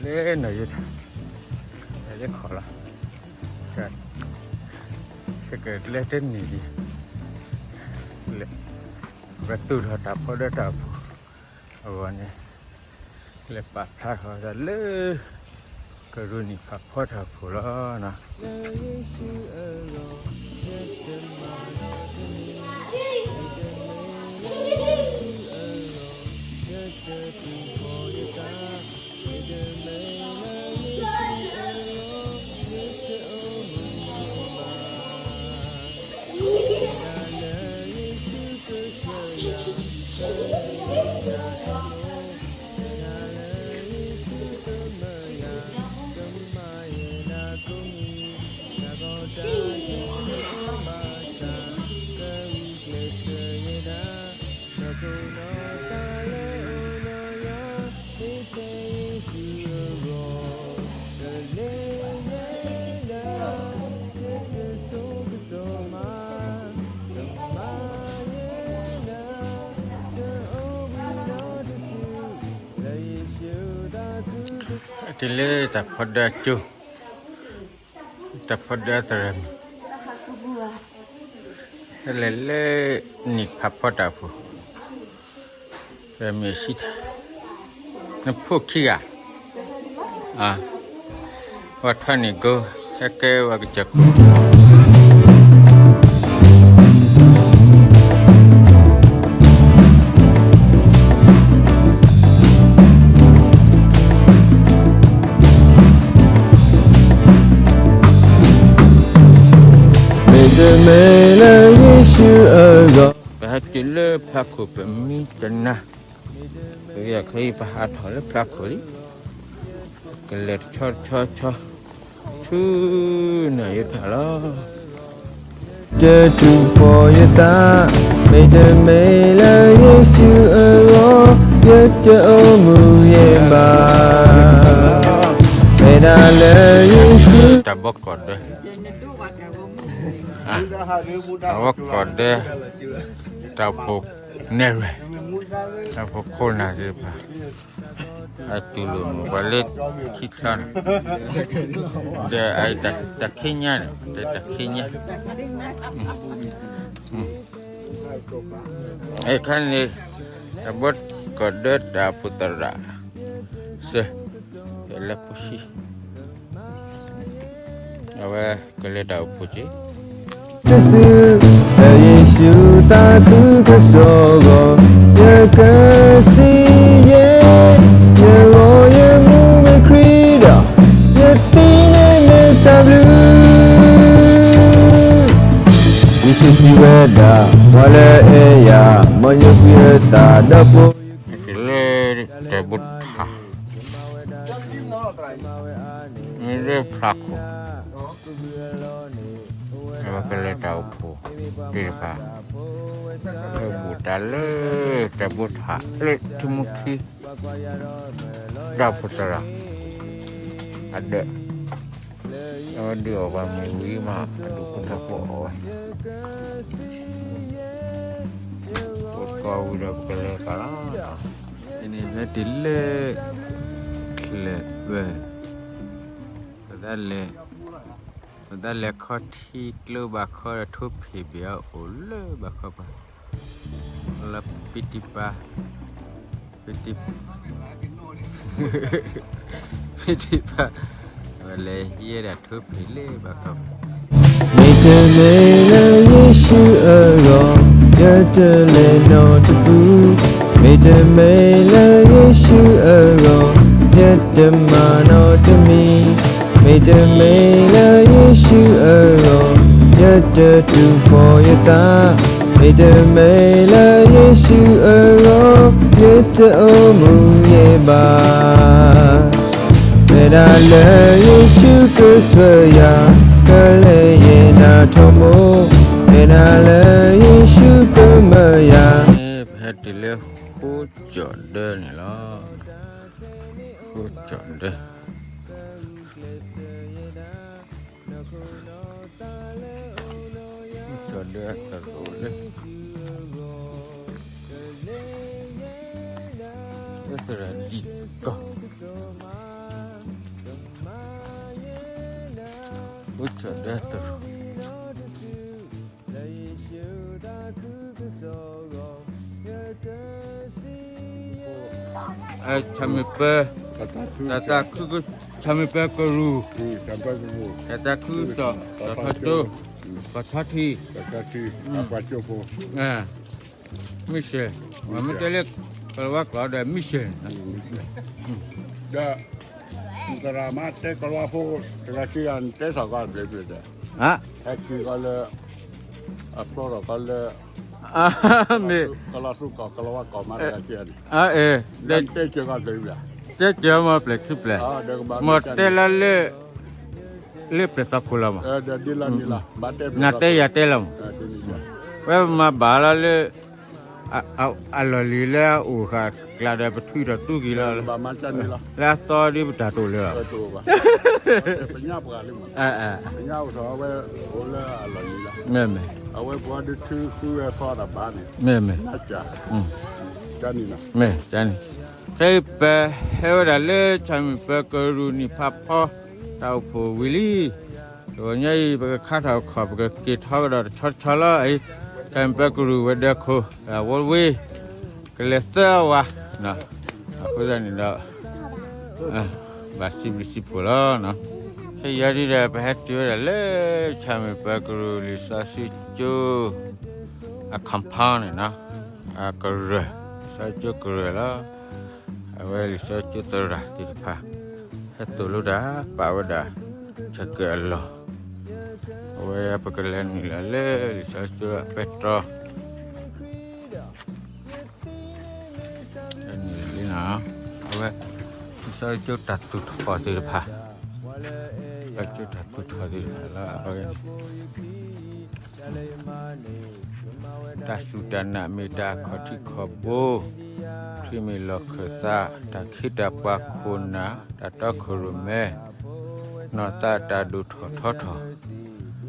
လၢနီၢ်ယိထၣ်, လၢခီၣ်လီၤ, ဆဲကလဲၤတနံၤဒံး, လဲၤ, ပသူၣ်ထီၣ်တၢ်ဖီဒၢတၢ်အိၣ်ဖှိၣ်အဂီၢ်န့ၣ်, လဲၤပာ်ဖျါထီၣ်ဝဲဒၣ်လၢ ကရူၢ်နံၣ်ဖးဖီတၢ်အိၣ်ဖှိၣ်လီၤ. တုၤလၢတၢ်ဖီဒၢကၠိ, တၢ်ဖီဒၢသရၢမုၢ်, လဲၤလၢနံၣ်ဖးဖီတၢ်အိၣ်ဖှိၣ်, သရၢမုၢ်စံး, နဖိခံဂၤ, ဝဲထွဲနံၣ်ကိ, ဟဲကဲဝဲကစၢၢ်ခိၣ် မ့တမ့ၢ်လၢယ့ၣ်ၡူးအဂီၢ်, ပဟဲတုၤလၢဖျါခိၣ်ပမံတနၤ, ပဂ့ၢ်ခဲအံၤပဟးထီၣ်လၢဖျါခိၣ်လံ, ကလဲၤတဆီတဆီဆီ, ဆူနီၢ်ယိထၣ်လီၤ. တတူၢ်ဖိးယသး, မ့တမ့ၢ်လၢယ့ၣ်ၡူးအဂီၢ်, ယတအိၣ်မူယဲဘၣ်, မ့ၢ်ဒၣ်လၢယ့ၣ်ၡူး တၢ်ဘီကီၢ်ဒၢ, တၢ်ဘီကီၢ်ဒၢ, တၢ်အိၣ်ဖှိၣ်နဲၣ်ရွဲၣ်, တၢ်အိၣ်ဖှိၣ်ခိၣ်နၢ်သ့ၣ်တဖၣ်, အတူၢ်လိာ်မုာ်ပှၤလၢခံချါန့ၣ်, ဒီးတၢ်ခံညါန့ၣ်, ဒီးတၢ်ခံညါ, အခါန့ၣ်, တၢ်ဘီကီၢ်ဒၢတၢ်အိၣ်ဖှိၣ်သရၣ်, စၢၤ, လၢဖိဆံး, အဝဲကလဲၤတၢ်အိၣ်ဖှိၣ်က့ၤ တစု, လၢယ့ၣ်ၡူးသးခုကစီၣ်အဂီၢ်, ယကစံးယဲၢ်, ယဂီၢ်ယမူမ့ၢ်ခရံာ်ဒီး, ယသံန့ၣ်မ့ၢ်တၢ်ဘျုး, ယ့ၣ်ၡူးစံးဝဲဒၣ်, ပှၤလၢအအဲၣ်ယၤ, မ်ယကွံာ်အသးဒီးပိာ်, လၢတၢ်ဘီထၣ်, မ့ၢ်လၢဖျါခိၣ်, အဝဲကလဲၤတၢ်အိၣ်ဖှိၣ်သ့ၣ်တဖၣ်, လၢဘူၣ်တၢ်လၢတၢ်ဘီထၣ်လၢထံမူခံ, တၢ်အိၣ်ဖှိၣ်သရၣ်, အဒၢး, အဝဲဒုးအီၣ်ဘၣ်မ့ၢ်ဝံၤမး အဒူၣ်ဖိထၢဖိအီၣ်ဝဲ, အိၣ်တ့ၢ်ဝံၤဒီးပကလဲၤသးလီၤ, န့ၣ်ဟဲတုၤလၢ ချၢၣ်ဝဲ, ပသးလဲၤ, ပသးလဲၤခီထံကျိဘးခီဒီးထိၣ်ဖံးဘ့ၣ်အအိၣ်လၢဘးခီပၤ, လၢပံတံပၤ, ပံတံ, ပံတံပၤ, ဝဲလဲၤဟံးဒၣ်ထိၣ်ဖံးလၢဘးခီပၤ, မ့တမ့ၢ်လၢယ့ၣ်ၡူးအဂီၢ်, ယတလဲၤနီတပူၤ, မ့တမ့ၢ်လၢယ့ၣ်ၡူးအဂီၢ်, ယတမၤနီတမံၤ, မ့တမ့ၢ်လၢယ့ၣ်ၡူးအဂီၢ်, ယတတူၢ်ဖိးယသး, မ့တမ့ၢ်လၢယ့ၣ်ၡူးအဂီၢ်, ယတအိၣ်မူယဲဘၣ်, မ့ၢ်ဒၣ်လၢယ့ၣ်ၡူးကစၢ်ယွၤ, ကလဲၤယဲၢ်နၤထီဘိ, မ့ၢ်ဒၣ်လၢယ့ၣ်ၡူးကမၢယၤ, ပဟဲတုၤလၢဃိကၠီၣ်ဒၢန့ၣ်လီၤ, ဃိကၠီၣ်ဒၢ, ဃိကၠီၣ်ဒၢတရိးလၢ သရၣ်ဒံကီၢ်, အိၣ်ဆၢဒၢတရူး ဆၣ်မုာ်ပၢ, တၢ်သးခု, ဆၣ်မုာ်ပၢကရူၢ်, တၢ်သးခုကစီၣ်, ကီၢ်ထီကၠိ, ကီၢ်ထီထံ, မ့ၢ်စဲး, မ့ၢ်တဲလၢ ကလၤဝါကျိာ်ဒီး မ့ၢ်စဲး, ဒီး နသရၣ်မါတဲကလၤဝါဖိ တဂၤခံဂၤ နတဲထီၣ်ကီးဘျဲးဘျဲးဒီး, ဟဲက့ၤကီးလၢ အဖျိထီၣ်ကီးလၢ မ့ၢ် ကလီၤသူကီၢ် ကလၤဝါကီၢ်မးတဂၤခံဂၤန့ၣ်, တဲကၢၤကီးဘျဲးဘျဲး, တဲကၢၤမ့ၢ်ပျဲၤခံပျဲၤ, မ့ၢ်တဲလၢလၢ လၢပျဲၤသီခိၣ်လီၤမး, နတဲယၤတဲလီၤမး, ဝဲပမၤဘၣ်လီၤလၢ အလီၢ်လံၤလၢအအိၣ်ဃာ်ကျါဒီး ပထုးထီၣ်တူၢ်က့ၤလီၤ, လၢအသီဒ်ပတၢ်တိာ်လၢာ်, မ့ၢ်မ့ၢ်, အဝဲပှၤဒုးထုဃုဝဲသီတၢ်ဘၣ်န့ၣ်, မ့ၢ်မ့ၢ်, မ့ၢ်, ဖဲအံၤပဟဲဝဲဒၣ်လၢ ဆၣ်မုာ်ပၢကရူၢ်နံၣ်ဖးဖီ တၢ်အိၣ်ဖှိၣ်ဝံၤလံ, တဂီၤညါအံၤ ပကခါထီၣ်ခီၣ် ပကက့ၤထီၣ်ကဒီးတဆီတဆီလီၤအံၤ, ဆၣ်မုာ်ပၢကရူၢ်ဝဲၤဒၢးခိၣ် ဝဲဝ့ၢ် ကလဲၤသၢဝါ, အဃိသတးန့ၣ်ဒီး ဘၣ်စံးဘျုးစံးဖှိၣ်လီၤ. ခဲအံၤဒ်ဒီး ပဟဲတုၤဝဲဒၣ်လၢ ဆၣ်မုာ်ပၢကရူၢ်လံာ်စီဆှံကၠိ အ compound န့ၣ်နီၤ, အကရၢၢ်, လံာ်စီဆှံကၠိကရၢၢ်လီၤ. အဝဲလံာ်စီဆှံကၠိသရၣ်သ့ၣ်တဖၣ် ဟဲသိၣ်လိတၢ်ပာ်ဝဲဒၣ် ဆၢက့ၤအလီၢ်, အဝဲပကလဲၤနုာ်လီၤလၢလံာ်စီဆှံကၠိအပဲတြီ နုာ်လီၤလံနီၤ, အဝဲ လံာ်စီဆှံကၠိတၢ်သူၣ်ထီၣ်သ့ၣ်တဖၣ်, လံာ်စီဆှံကၠိတၢ်သူၣ်ထီၣ်သ့ၣ်တဖၣ်လၢအဝဲန့ၣ် တၢ်စူၢ်တၢ်နာ်မ့ၢ်တၢ်ခီၣ်ထံးခီၣ်ဘိ, ခရံာ်မ့ၢ်လီၢ်ခၢၣ်သး, တၢ်ခ့တၢ်ပှၤခိၣ်နၢ်, တၢ်တီခိၣ်ရိၣ်မဲ, နီၢ်သးတၢ်ဒိၣ်ထီၣ်ထီ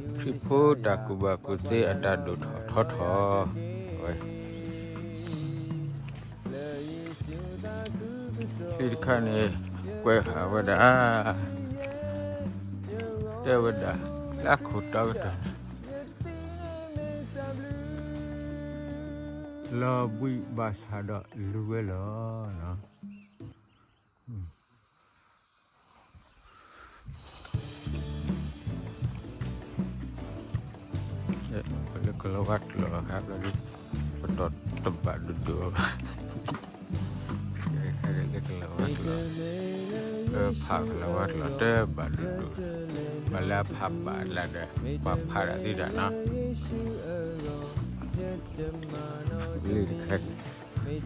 ထီၣ်, ခရံာ်ဖိတၢ်ကူၣ်ဘၣ်ကူၣ်သ့အတၢ်ဒိၣ်ထီၣ်ထီထီၣ်, အဝဲ လံာ်တခါန့ၣ် ကွဲးဃာ်ဝဲဒၣ်, တဲဝဲဒၣ် လၢအခိၣ်တီကတၢၢ်န့ၣ် လီၤဘှံးဘၣ်ဆၣ်ဒီးလူၤဝဲလီၤ. လၢကလီၤဝါကျိာ်အခါဘျီဒ် ပတီၢ်တဘၣ်ဒိၣ်ဒိၣ်ဘၣ်, လၢကလီၤဝါကျိာ်, ဖးကလီၤဝါကျိာ်တဘၣ်ဒိၣ်ဒိၣ်, ပှၤလၢအဖးဘၣ်လၢဒီး ပှၤဖးဒၣ်သ့ၣ်တဖၣ်နီၤ, လံာ်တခါန့ၣ်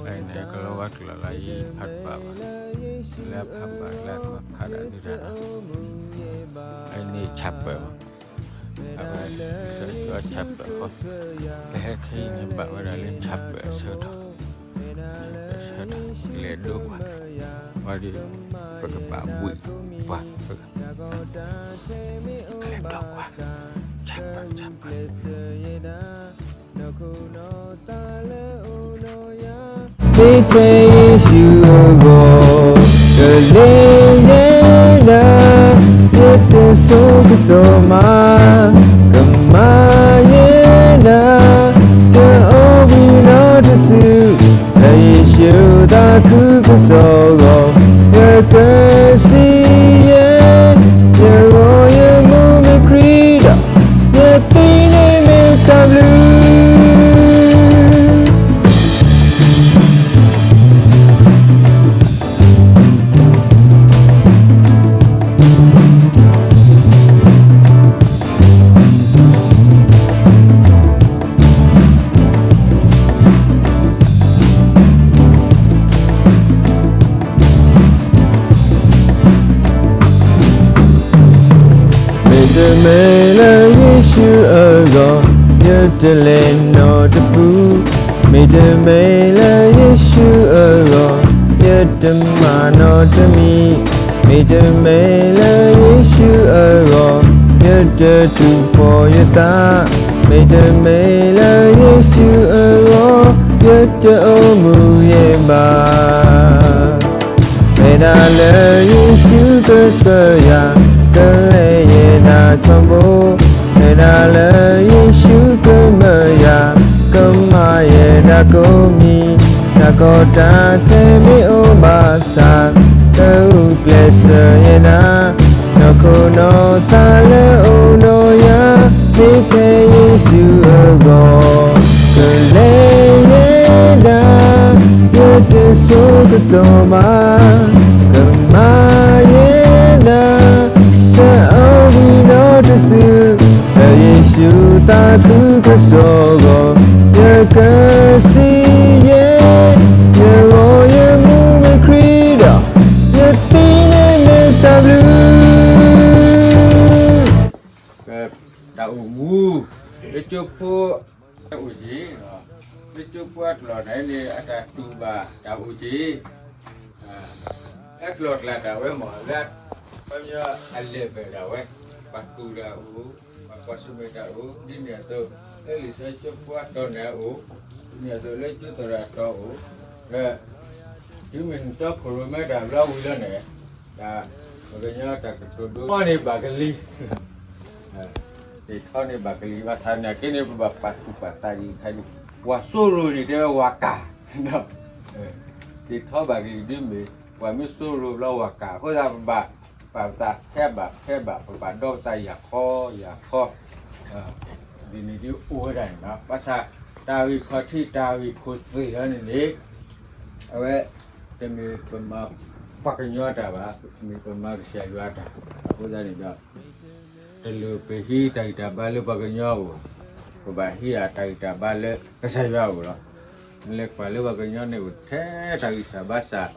အန့ၣ်ကလီၤဝါကျိာ်လၢယဖးတဘၣ်ဘၣ်, လၢဖးဘၣ်လၢကဖးဒၣ်ဒ်တၢ်နီၤ, အန့ၣ်ဆၣ်ပၢၣ်မး, အဝဲ လံာ်စီဆှံကၠိဆၣ်ပၢၣ်ဃီ, ပဟဲခဲအံၤန့ၣ်ဘၣ်ဝဲဒၣ်လၢဆၣ်ပၢၣ်အဆၢကတီၢ်, ဆၣ်ပၢၣ်အဆၢကတီၢ် ကလဲၤဒိကွၢ်, ဝံၤဒီး ပကဘၣ်ဘှံးပှၤ ပက ကလဲၤဒိကွၢ်, ဆၣ်ပၢၣ် ဆၣ်ပၢၣ် မ့ၢ်ထဲယ့ၣ်ၡူးအဂီၢ် ကလဲၤယဲဒၣ်, ယတဆိကတီၢ်မး ကမၤယဲဒၣ်, တအိၣ်ဘှံးနီတစု, လၢယ့ၣ်ၡူးသးခုကစီၣ်အဂီၢ်, ယကစံးယဲ, ယဂီၢ်ယမူမ့ၢ်ခရံာ်ဒီး ယသ့န့ၣ်မ့ၢ်တၢ်ဘျုး. မ့တမ့ၢ်လၢယ့ၣ်ၡူးအဂီၢ်, ယတလဲၤနီတပူၤ, မ့တမ့ၢ်လၢယ့ၣ်ၡူးအဂီၢ်, ယတမၤနီတမံၤ, မ့တမ့ၢ်လၢယ့ၣ်ၡူးအဂီၢ်, ယတတူၢ်ဖှီၣ်ယသး, မ့တမ့ၢ်လၢယ့ၣ်ၡူးအဂီၢ်, ယတအိၣ်မူယဲဘၣ်. မ့ၢ် ယဲဒၣ်လၢယ့ၣ်ၡူးကဆှၢယၤ, ကလဲၤယဲဒၣ်ထီဘိ, ယဲဒၣ်လၢယ့ၣ်ၡူးကမၢယၤ, ကမၤယဲဒၣ်ကိးမံၤ, တၢ်ကီတၢ်ခဲမ့ၢ်အိၣ်ဘၣ်ဆၣ်, ကဂုာ်ကျဲးစၢးယဲဒၣ်, နီၢ်ခိနီၢ်သးလၢအိၣ်ဒီးယၤ, မ့ၢ်ထဲယ့ၣ်ၡူးအဂီၢ်, ကလဲၤယဲဒၣ်, ယတဆိကတီၢ်ဘၣ်, ကမၤယဲဒၣ်, တအီၣ်ဝံၤဒီးတစု, လၢယ့ၣ်ၡူးသးခုကစီၣ်အဂီၢ်, ယကစံးယဲ, ယဂီၢ်ယမူမ့ၢ်ခရံာ်ဒီး, ယသံန့ၣ်မ့ၢ်တၢ်ဘျုး တၢ်အိၣ်မူ, လၢကၠိဖိ, တၢ်အိၣ်က့ၤ, လၢကၠိဖိအကျိၤန့ၣ်န့ၣ် အတၢ်တူၢ်ဘၣ်တၢ်အိၣ်က့ၤ, အကျိၤကျါဒၣ်ဝဲမ့ၢ်လၢ ပှၤကညီအလဲၤဘၢၣ်ဒၣ်ဝဲ, ပှၤတူၢ်တၢ်အိၣ်, ပှၤကွၢ်ဆၢၣ်မဲာ်တၢ်အိၣ်, ဒ်န့ၣ်အသိး, လၢလံာ်စီဆှံကၠိဖိအကျိၤန့ၣ်အအိၣ်, ဒ်န့ၣ်အသိးလၢကၠိသရၣ်အကျိၤအိၣ်, ဒီး တုၤမ့ၢ်နတီခိၣ်ရိၣ်မဲတၢ်ဘျီဝံၤလီၤန့ၣ်, တၢ်, ပှၤကညီတၢ်ကတိၤဒိထီၣ်န့ၢ်ဘၣ်ကလံၤ, က့ၤထီၣ်န့ၢ်ဘၣ်ကလံၤ ဘၣ်ဆၣ်နာ်က့န့ၣ် ပဘၣ်ပာ်သူၣ်ပာ်သးဒံးခါဒံး, ပှၤစိရိၤန့ၣ်တဲဝဲဝၤကၢ်, က့ၤထီၣ်ဘၣ်ကလံၤဒ်မ့ၢ်, ပှၤမ့ၢ်စိရိၤဘျီဝၤကၢ် အဃိသတးပဘၣ်, ပာ်ပသးဖဲဘၣ်ဖဲဘၣ် ပဘၣ်ဒီသးယၤခီယၤခီ ဒ်န့ၣ်ဒ်အိၣ်ဝဲဒၣ်န့ၣ်လီၤ. ဘၣ်ဆၣ်, တၢ်ဂ့ၢ်ခီၣ်ထံးတၢ်ဂ့ၢ်ခိၣ်သ့ၣ်လီၤန့ၣ်န့ၣ်, အဝဲ, တမ့ၢ်ပမၤပှၤကညီတၢ်ဘၣ်, တမ့ၢ်ပမၤကစၢ်ယွၤတၢ်, အဃိသတးန့ၣ်ဒီး, တလိၣ်ပဟံးတၢ်ဂံၢ်တၢ်ဘါလၢပှၤကညီအအိၣ်, ပဘၣ်ဟံးအတၢ်ဂံၢ်တၢ်ဘါလၢကစၢ်ယွၤအအိၣ်လီၤ. နလဲၤကွၢ်လၢပှၤကညီန့ၣ်အိၣ်ထဲတၢ်ဂံၢ်စၢ်ဘါစၢ်,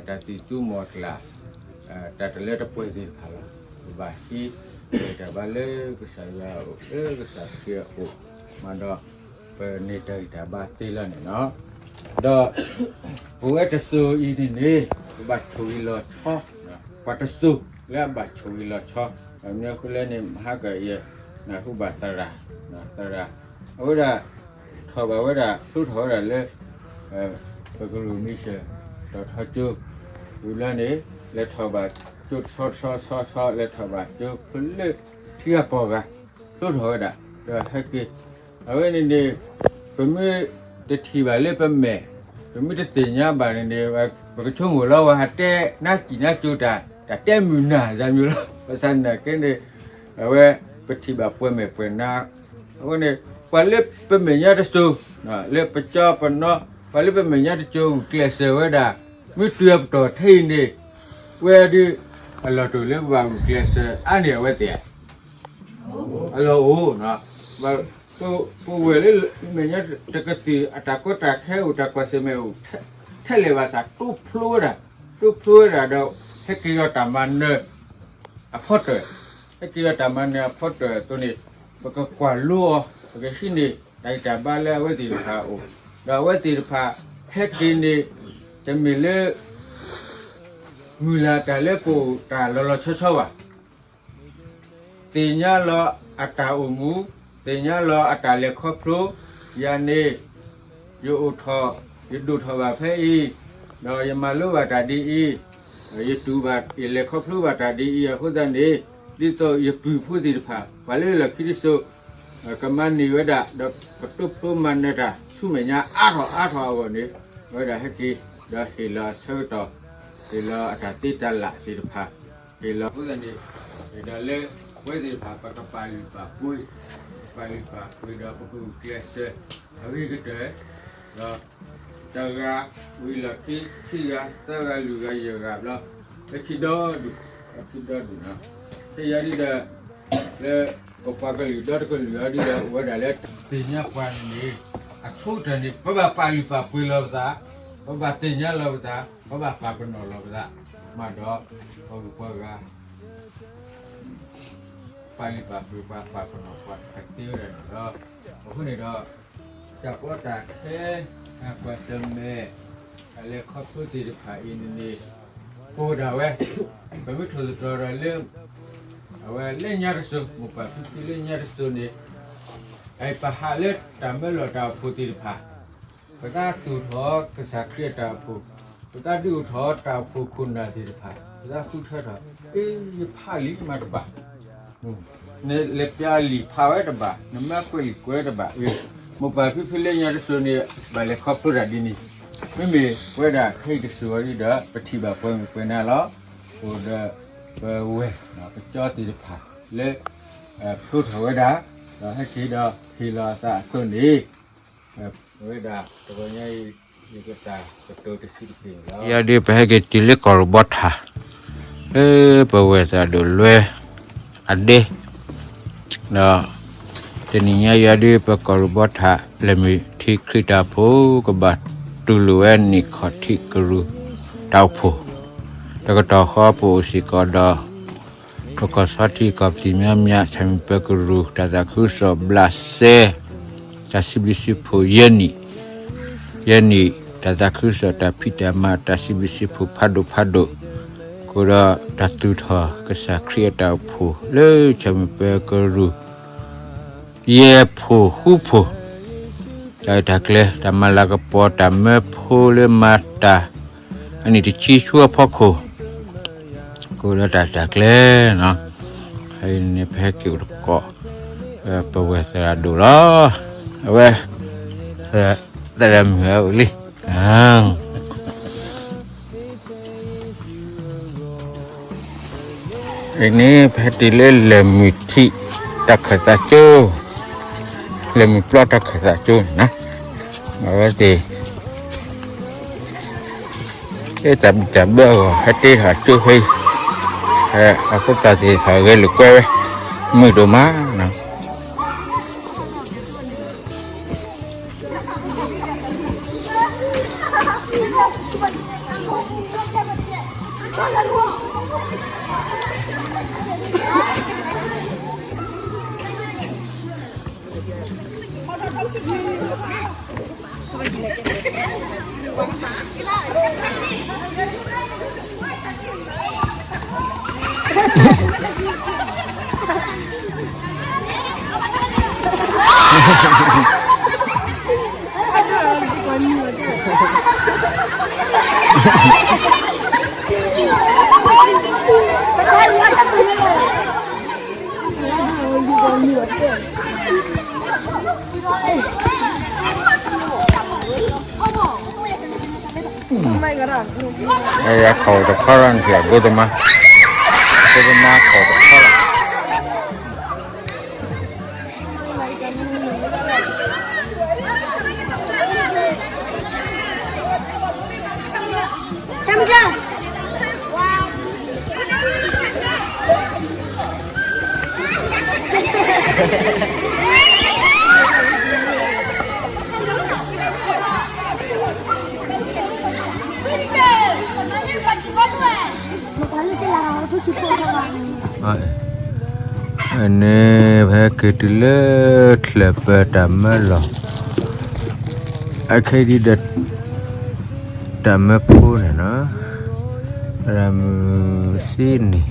တၢ်သံၣ်သူမီၤကျၢ်, တၢ်တလၢတပှဲၤသ့ၣ်တဖၣ်လီၤ. ပဘၣ်ဟံးတၢ်ဂံၢ်တၢ်ဘါလၢကစၢ်ယွၤအအိၣ်, လၢကစၢ်ခရံာ်အအိၣ်, မၤဒီး, ပန့ၢ်တၢ်ဂံၢ်တၢ်ဘါသ့လီၤန့ၣ်လီၤ. ဒီး, ပဝဲတစိၤအံၤန့ၣ်န့ၣ်, ပဘၣ်ဆိၣ်ဂ့ၤလီၤဆီ, ပှၤတစိၤလၢအဘၣ်ဆိၣ်ဂ့ၤလီၤဆီ, မ့ၢ်အဃိလဲၣ်န့ၣ် မဟါကၢအံၤ, နၢ်ဟူဘၣ်သရၣ်, သရၣ်, အဝဲဒၣ်, ထီၣ်ဘၣ်ဝဲဒၣ် ဖျိထီၣ်ဝဲဒၣ်လၢ, ပကရူၢ်မံၤစၢၤ, တီၤထီကၠိ, ဝံၤလီၤန့ၣ်, လဲၤထီၣ်ဘၣ်ကၠိတဆီတဆီဆီဆီ လဲၤထီၣ်ဘၣ်ကၠိဖဲလၢထံဂၤကီၢ်ဂၤ, ဖျိထီၣ်ဝဲဒၣ်, ဒီးဟဲက့ၤ, အဝဲန့ၣ်န့ၣ်, ပမ့ၢ်တထံၣ်ဘၣ်လၢပမဲာ်, ပမ့ၢ်တသ့ၣ်ညါဘၣ်န့ၣ်န့ၣ်, ပကဆိကမိၣ်လီၤဝဲဟးတဲနါစံၣ်နါစိၤတၢ်, တၢ်တဲမုာ်နၢ်စၢ်မံၤလီၤ. ဘၣ်ဆၣ်နာ်က့န့ၣ်, အဝဲ, ပထံၣ်ဘၣ်ပှဲၤမဲာ်ပှဲၤနါ, အဃိန့ၣ်, ပှၤလၢပမဲာ်ညါတစိၤ, လၢပကၠီပနီၤ, ပှၤလၢပမဲာ်ညါတစိၤဂုာ်ကျဲးစၢးဝဲဒၣ်, မ့ၢ်တုၤအပတီၢ်ထဲအံၤန့ၣ်, ဝဲဒၣ်, အလီၢ်တအိၣ်လၢပဘၣ်ဂုာ်ကျဲးစၢးအါန့ၢ်အဝဲသ့ၣ်ဧါ အလီၢ်အိၣ်, ပဝဲလၢမဲာ်ညါတကသံၣ်အတၢ်ကီတၢ်ခဲအိၣ် တၢ်ကွၢ်ဆၢၣ်မဲာ်အိၣ်, ထဲလဲၣ်ဘၣ်ဆၣ်တိဖျိဝဲဒၣ်, တိဖျိဝဲဒၣ်ဒီး, ဟဲက့ၤဒီးတၢ်မၤနၢၤ, အဖီတၢၣ်, ဟဲက့ၤဒီးတၢ်မၤနၢၤအဖီတၢၣ်အသိးန့ၣ်, ပကကွၢ်လိအီၤ, ပကဟံးန့ၢ်တၢ်ဂံၢ်တၢ်ဘါလၢအဝဲသ့ၣ်တဖၣ်အအိၣ်, ဒီးအဝဲသ့ၣ်တဖၣ်, ဟဲက့ၤန့ၣ်, တမ့ၢ်လၢ မုၢ်လၢ်တၢ်လၢပအိၣ်တၢ်လီၤလီၤဆီဆီဘၣ်. သ့ၣ်ညါလီၤအတၢ်အိၣ်မူ, သ့ၣ်ညါလီၤအတၢ်လဲၤခီဖျိ, ယၤန့ၣ်, ယအိၣ်ထီၣ်, ယဒိၣ်ထီၣ်ဘၣ်ဖဲအံၤ, ဒီးယမၤလိဘၣ်တၢ်ဒ်အံၤ, ယတူၢ်ဘၣ်, ယလဲၤခီဖျိဘၣ်တၢ်ဒ်အံၤအဃိသတးန့ၣ်, ဒ်သိးယပုၢ်ဖိသ့ၣ်တဖၣ်, ပှၤလၢလီၢ်ခံတစိၤ ကမၤန့ၢ်ဝဲဒၣ်, ဒီးကတိဖျိမၤနၢၤတၢ်ဆူမဲာ်ညါအါထီၣ်အါထီၣ်အဂီၢ်န့ၣ်, အဝဲဒၣ်ဟဲက့ၤ, ဒီးဟ့ၣ်လီၤအဆၢကတီၢ်, ဟ့ၣ်လီၤအတၢ်သ့တၢ်လၢ်သ့ၣ်တဖၣ်, ဟ့ၣ်လီၤအဃိသတးန့ၣ်, ဒီးလၢ, ပဝဲသ့ၣ်တဖၣ်ပကပာ်လုၢ်ပာ်ပှ့ၤ, ပာ်လုၢ်ပာ်ပှ့ၤဒီးပကဂုာ်ကျဲးစၢး, အဂ့ၤကတၢၢ်, ဒီး, တဂၤ, ဝံၤလီၢ်ခံ, ခံဂၤ, သၢဂၤ, လွံၢ်ဂၤ, ယဲၢ်ဂၤဘျီ, လၢခံဒီဒူၣ်, လၢခံဒီဒူၣ်နီၤ, ဖဲယၤဒ်ဒီး, လၢ, ပပှၤကလုာ်ဒီတကလုာ်အံၤဒ်ဒီးအိၣ်ဝဲဒၣ်လၢတၢ်သ့ၣ်ညါပှၤန့ၣ်န့ၣ်, အဆိကတၢၢ်န့ၣ် ပဘၣ်ပာ်လုၢ်ပာ်ပှ့ၤလီၤပသး, ပဘၣ်သ့ၣ်ညါလီၤပသး, ပဘၣ်ပာ်ပနီၣ်လီၤပသး, မၤဒီး, ပှၤဂုၤပှၤဂၤ ပာ်လုၢ်ပာ်ပှ့ၤပှၤ ပာ်ပနီၣ်ပှၤတသ့ဝဲဒၣ်န့ၣ်လီၤ. အဃိန့ၣ်ဒီး, တၢ်ကီတၢ်ခဲ, တၢ်ကွၢ်ဆၢၣ်မဲာ်, တၢ်လဲၤခီဖျိသ့ၣ်တဖၣ်အံၤန့ၣ်န့ၣ်, ပဝဲဒၣ်ဝဲ, ပမ့ၢ်ထိၣ်သတြီၤဒီးလၢ, အဝဲလၢညါတစိၤ မိၢ်ပၢ်ဖံဖုလၢညါတစိၤန့ၣ်, ပဟးလၢတၢ်မၢလီၤတၢ်အိၣ်ဖှိၣ်သ့ၣ်တဖၣ်, ပသးသူၣ်ထီၣ်ကစၢ်ခရံာ်အတၢ်အိၣ်ဖှိၣ် ပတၢ်ဒုးအိၣ်ထီၣ်တၢ်အိၣ်ဖှိၣ်ခိၣ်နၢ်သ့ၣ်တဖၣ် ပသးဃုထၢထီၣ်, အ့ ယဖးလံာ်မးတဘၣ်, နလဲၤပျၢ်လံာ်ဖးဝဲတဘၣ်, နမ့ၢ်ကွဲးလံာ်ကွဲးတဘၣ်, မိၢ်ပၢ်ဖံဖုလၢညါတစိၤန့ၣ် ဘၣ်လဲၤခီဖျိတၢ်ဒ်န့ၣ်, မ့မ့ၢ်ဝဲဒၣ်ခဲအံၤတစိၤအံၤဒီး ပထံၣ်ဘၣ်ပှဲၤမုၢ်ပှဲၤနၤလီၤ. အိၣ်ဒီးပဝဲၢ် ပကၠီသ့ၣ်တဖၣ်လၢ ဖျိထီၣ်ဝဲဒၣ်, ဒီးဟဲက့ၤဒီးဟ့ၣ်လီၤအသးအသိးန့ၣ်, ဝဲဒၣ်တဂီၤညါအံၤ ယကတၢ်ကတိၤတဆံးတက့ၢ်န့ၣ်လီၤ. ယၤဒုးပဟဲက့ၤတုၤလၢကီၢ်ရူၢ်ဘီထၣ်, လၢပဝဲၢ်သးဒိၣ်လွဲအဒဲ, ဒီး တနံၤညါယၤဒုး ပကီၢ်ရူၢ်ဘီထၣ် လဲၤမုၢ်ထံခရံာ်တၢ်အိၣ်ဖှိၣ် ကဘၣ်တူၢ်လိာ်ဝဲနံၣ်ခီၣ်ထံးကရူၢ်တၢ်အိၣ်ဖှိၣ်, တကတီၢ်ဃီပအိၣ်စ့ၢ်ကီးဒီး ပကီၢ်ဆီထံကီၢ်ပသံၣ်မံၤမံၤ ဆၣ်မုၢ်ပၢၤကရူၢ် တၢ်သးခုကစီၣ်ဘျးစဲ တၢ်စံးဘျုးစံးဖှိၣ်ယဲၢ်နံၣ်, ယဲၢ်နံၣ် တၢ်သးခုကစီၣ်တၢ်ဖံးတၢ်မၤ တၢ်စံးဘျုးစံးဖှိၣ်ဖးဒိၣ်ဖးဒိၣ်, ဃုာ်ဒီးတၢ်သူၣ်ထီၣ်ကစၢ်ခရံာ်အတၢ်အိၣ်ဖှိၣ် လၢဆၣ်မုၢ်ပၢၤကရူၢ် ယဲၢ်ဖှိၣ်ဃုဖှိၣ်, တၢ်အုၣ်တၢ်ကျဲၤ တၢ်မၤလၤကပီၤ တၢ်မၢဖိလၢမၤတၢ် အနံၣ်တဆံဆူအဖီခိၣ်, ကအိၣ်ဒီးတၢ်အုၣ်တၢ်ကျဲၤနီၤ, အံၤန့ၣ် ပဟဲက့ၤအိၣ်တကိး ပဝဲၢ်သရၣ်ဒိၣ်လီၤ, အဝဲ သရၣ်မုၣ်အအိၣ်လံ အံၤန့ၣ် ပဟဲတုၤလၢလဲၤမုၢ်ထံး တၢ်ခၢၣ်သးကၠိ, လဲၤမုၢ်ပျီတၢ်ခၢၣ်သးကၠိန့ၣ်နီၤ, အဝဲသ့ၣ် တၢ်ဘံၣ်တၢ်ဘၢအဂီၢ် ဟဲတ့ထီၣ်ကၠိဖဲအံၤ, အဖိသၣ်သ့ၣ်တဖၣ်ဂဲၤလိာ်ကွဲဝဲ မုာ်ဒိၣ်မးနီၤ. ယၤခိၣ်တခီလီၤ နထံၣ်အဂိသမား, အဂိသမားခိၣ်တခီလီၤ. န့ၣ် ပဟဲက့ၤတုၤလၢချၢၣ်ပၢၤတၢ်မၢလီၢ်, အခဲအံၤဒ်ဒီး တၢ်မၢဖိန့ၣ်နီၤ, သရၣ်မုၣ်စ့န့ၣ်,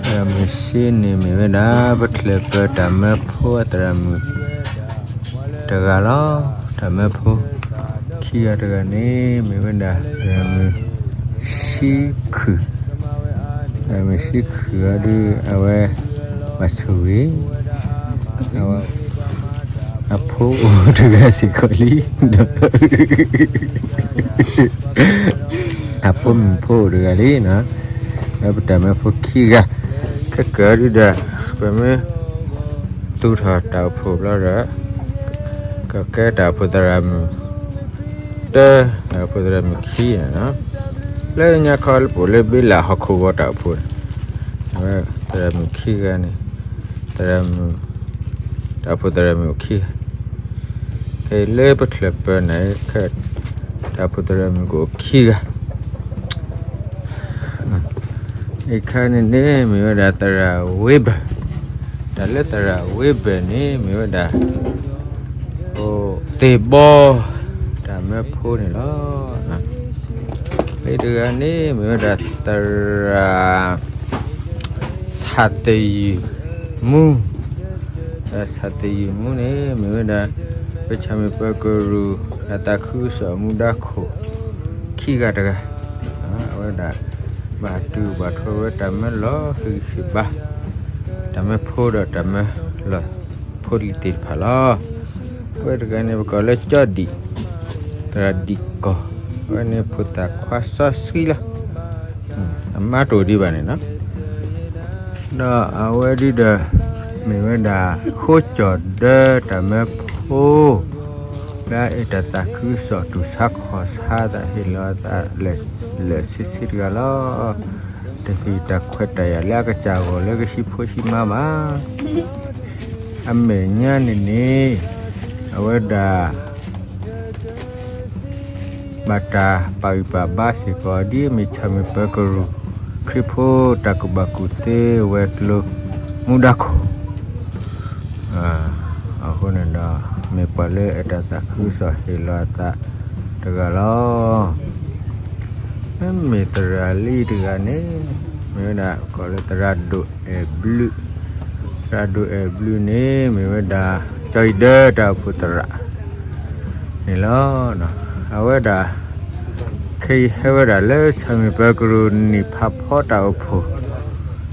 သရၣ်မုၣ်စ့န့ၣ်မ့ၢ်ဝဲဒၣ် ပချၢၣ်ပၢၤတၢ်မၢဖိအသရၣ်မုၣ် တဂၤလီၤ. တၢ်မၢဖိခံဂၤတဂၤန့ၣ် မ့ၢ်ဝဲဒၣ် သရၣ်မုၣ်ဆံခုၣ်, သရၣ်မုၣ်ဆံခုၣ်အံၤဒုး အဝဲ ဘၣ်ဆိၣ်ဂ့ၤ အဖိအိၣ်တဂၤစ့ၢ်ကီးလံ, အဖိမုၣ်ဖိအိၣ်တဂၤလံနီၤ, ဒီးပတၢ်မၢဖိခံဂၤ, ခဲကၢၤဒုဒီး ပမ့ၢ်သူၣ်ထီၣ်တၢ်အိၣ်ဖှိၣ်ဘျီဒီး ကကဲတၢ်အိၣ်ဖှိၣ်သရၣ်မုၣ် တၢ်အိၣ်ဖှိၣ်သရၣ်မုၣ်ခံန့ၣ်နီၤ, လၢညါခီလၢပအိၣ်လၢဘ့လးဟီၣ်ခိၣ်ဂီၤတၢ်အိၣ်ဖှိၣ်န့ၣ်, အဝဲသရၣ်မုၣ်ခံဂၤန့ၣ်, သရၣ်မုၣ်, တၢ်အိၣ်ဖှိၣ်သရၣ်မုၣ်အိၣ်ခံဂၤ, ခဲအံၤလၢပချၢၣ်ပၢၤန့ၣ် တၢ်အိၣ်ဖှိၣ်သရၣ်မုၣ်ကအိၣ်ခံဂၤ အခါန့ၣ်န့ၣ် မ့ၢ်ဝဲဒၣ်သရၣ်ဝ့ဘၢၣ်, တၢ်လၢသရၣ်ဝ့ဘၢၣ်န့ၣ် မ့ၢ်ဝဲဒၣ် အိၣ်သ့ၣ်ဘီ တၢ်မၢဖိန့ၣ်လီၤ. ဖဲတဂၤန့ၣ် မ့ၢ်ဝဲဒၣ်သရၣ် ဆၣ်သယုၢ်မူ, သရၣ်ဆၣ်သယုၢ်မူန့ၣ် မ့ၢ်ဝဲဒၣ် ပဆၣ်မုၢ်ပၢၤကရူၢ် တၢ်သးခုကစီၣ်မူဒါခိၣ် ခံဂၤတဂၤ, အဝဲဒၣ် ဘၣ်တုၤဘၣ်ထီၣ်ဝဲတၢ်မၢလီၤဃံၤဆံးဘါ, တၢ်မၢဖိဒီးတၢ်မၢလီၤဖိလံၤသ့ၣ်တဖၣ်လီၤ. အဝဲတဂၤန့ၣ် ပကိးလၢကၠီဒံၣ်, သရၣ်ဒံၣ်ကီၢ်, အဝဲန့ၣ်ဖိသၣ်ခွါစီဆှံလီၤ. အမါတအိၣ်ဒံးဘၣ်န့ၣ်နီၤ. ဒီးအဝဲဒုဒီး မ့ၢ်ဝဲဒၣ် ဃိကၠီၣ်ဒၢတၢ်မၢဖိ လၢအအဲၣ်တၢ်သးခုကစီၣ်တူၢ်ဆါခီၣ်ဆါသးဟ့ၣ်လီၤအသး လၢာ်ဆ့ဆ့တဂၤလီၤ. တဟ့ၣ်တၢ်ခွဲးတၢ်ယာ်လၢအကစၢ်အဂီၢ်လၢကဟံးဖိဟံးမါဘၣ်. အမဲာ်ညါန့ၣ်န့ၣ် အဝဲဒၣ် ဘၣ်တၢ်ပာ်ဂံၢ်ပာ်ဘါစ့ၢ်ကီး ဒ်အမ့ၢ်ဆၣ်မုၢ်ပၢၤကရူၢ် ခရံာ်ဖိတၢ်ကူၣ်ဘၣ်ကူၣ်သ့ဝဲၤကျိၤမူဒါခိၣ် အဃိန့ၣ်ဒီး မ့ၢ်ပှၤလၢအအဲၣ်တၢ်သးခုကစီၣ်ဟ့ၣ်လီၤအသးတဂၤလီၤ. မ့မ့ၢ်သရၣ်လံတဂၤန့ၣ် မ့ၢ်ဝဲဒၣ်ကိးလၢသရၣ်ဒိၣ်အဲၣ်ဘျုး, သရၣ်ဒိၣ်အဲၣ်ဘျုးန့ၣ် မ့ၢ်ဝဲဒၣ် ကၠီအံၤဒၢတၢ်အိၣ်ဖှိၣ်သရၣ်န့ၣ်လီၤ. အဝဲဒၣ် ခဲအံၤဟဲဝဲဒၣ်လၢဆၣ်မုၢ်ပၢၤကရူၢ်နံၣ်ဖးဖီတၢ်အိၣ်ဖှိၣ်,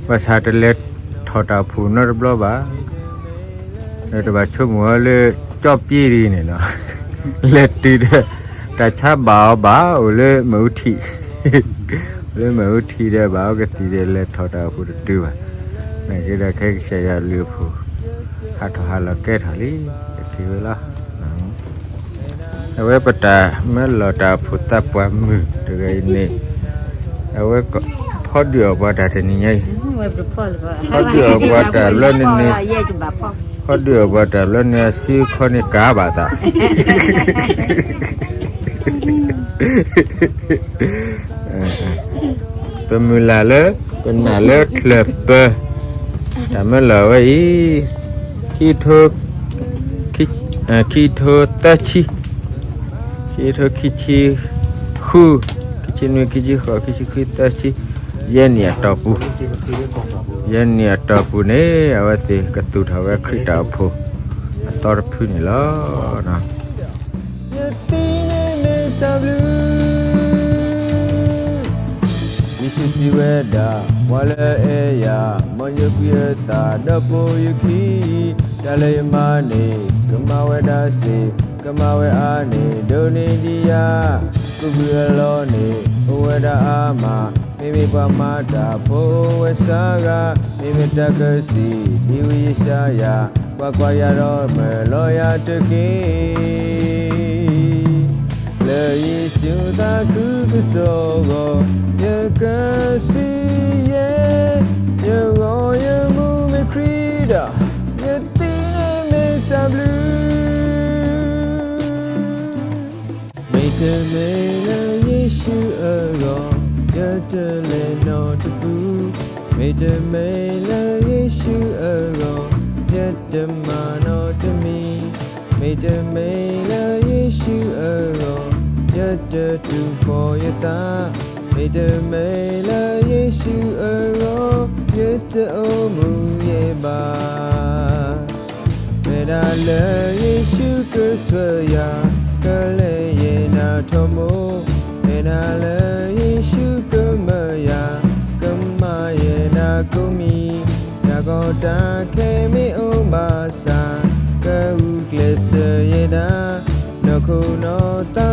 ဘၣ်ဆၣ်တလဲၤထီၣ်တၢ်အိၣ်ဖှိၣ်နီတဘျီဘၣ်. ဒီးတဘၣ်ဆိကမိၣ်ဝဲလၢ ကၠီပ့ဒ်န့ၣ်နီၤ, လဲၤတုၤဒီး တၢ်ဆါဘၣ်အီၤဘၣ် အိၣ်လၢမၢ်အူထံး, အိၣ်လၢမၢ်အူထံးဒီး ဘၣ်အီၤကသံၣ်ဒီး လဲၤထီၣ်တၢ်အိၣ်ဖှိၣ်တတုၤဘၣ်. နာ်က့ဒီး ခဲကစၢ်ယွၤအဘျုးအဖှိၣ် ဟးထီၣ်ဟးလီၤကဲထီၣ်လံ တထံၣ်ဝဲလီၤ. အဝဲပတၢ်မၢလီၤတၢ်အိၣ်ဖှိၣ်သးပှၢ်မုၢ်တဂၤအံၤန့ၣ် အဝဲဖီဒုးအီၣ်ပှၤတၢ်တနံၤညါအံၤ, ဖီဒုးအီၣ်ပှၤတၢ်ဘျီန့ၣ်န့ၣ်, ဖီဒုးအီၣ်ပှၤတၢ်ဘျီန့ၣ် အစုအခီၣ်န့ၣ်ကးဘၣ်သး ပမုၢ်လၢ်လၢ ပနာ်လၢချၢၣ်ပၢၤ တၢ်မၢလီၤဝဲအံၤ ခံထိ ခံထိသၢဆံ, ခံထိခံဆံဃု, ခံဆံနွံ, ခံဆံဃိး, ခံဆံခွံ, သၢဆံ, ယဲၢ်နံၣ်အတီၢ်ပူၤ, ယဲၢ်နံၣ်အတီၢ်ပူၤန့ၣ် အဝဲသ့ၣ်ကသူၣ်ထီၣ်ဝဲခရံာ်တၢ်အိၣ်ဖှိၣ်အသီတဖုန့ၣ်လီၤ. ယသ့န့ၣ်မ့ၢ်တၢ်ဘျုး, ယ့ၣ်ၡူးစံးဝဲဒၣ်, ပှၤလၢအအဲၣ်ယၤ, မ်ယကွံာ်အသးဒီးပိာ်ယခံ, တၢ်လၢယမၤန့ၣ် ကမၤဝဲဒၣ်စ့ၢ်, ကမၤဝဲအါန့ၢ် ဒိးန့ၢ်ဒံးယၤ, ကဘုးအလီၢ်န့ၣ် အိၣ်ဝဲဒၣ်အါမး, မ့မ့ၢ်ပှၤမၤတၢ်ဖိဝဲစှၤဂၤ, မ့မ့ၢ်တၢ်ကစံးဒ်ဝဲယၡါယၤ, ပှၤကွၢ်ယၤဒီးမၢလီၤယၤတက့ၢ်. လၢယ့ၣ်ၡူးသးခုကစီၣ်အဂီၢ်, ယကစံးယဲၢ်, ယဂီၢ်ယမူမ့ၢ်ခရံာ်ဒီး, ယသ့န့ၣ်မ့ၢ်တၢ်ဘျုး မ့တမ့ၢ်လၢယ့ၣ်ၡူးအဂီၢ်, ယတလဲၤနီတပူၤ, မ့တမ့ၢ်လၢယ့ၣ်ၡူးအဂီၢ်, ယတမၤနီတမံၤ, မ့တမ့ၢ်လၢယ့ၣ်ၡူးအဂီၢ်, ယတတူၢ်ဖှီၣ်ယသး, မ့တမ့ၢ်လၢယ့ၣ်ၡူးအဂီၢ်, ယတအိၣ်မူယဲဘၣ်. မ့ၢ်ဒၣ်လၢယ့ၣ်ၡူးကဆှၢယၤ, ကလဲၤယဲၢ်နၤထီဘိ, မ့ၢ်ဒၣ်လၢယ့ၣ်ၡူးကမၢယၤ, ကမၤယဲၢ်နၤကိးမံၤ, တၢ်ကီတၢ်ခဲမ့ၢ်အိၣ်ဘၣ်ဆၣ်, ကဂုာ်ကျဲးစၢးယဲဒၣ်, နီၢ်ခိနီၢ်သး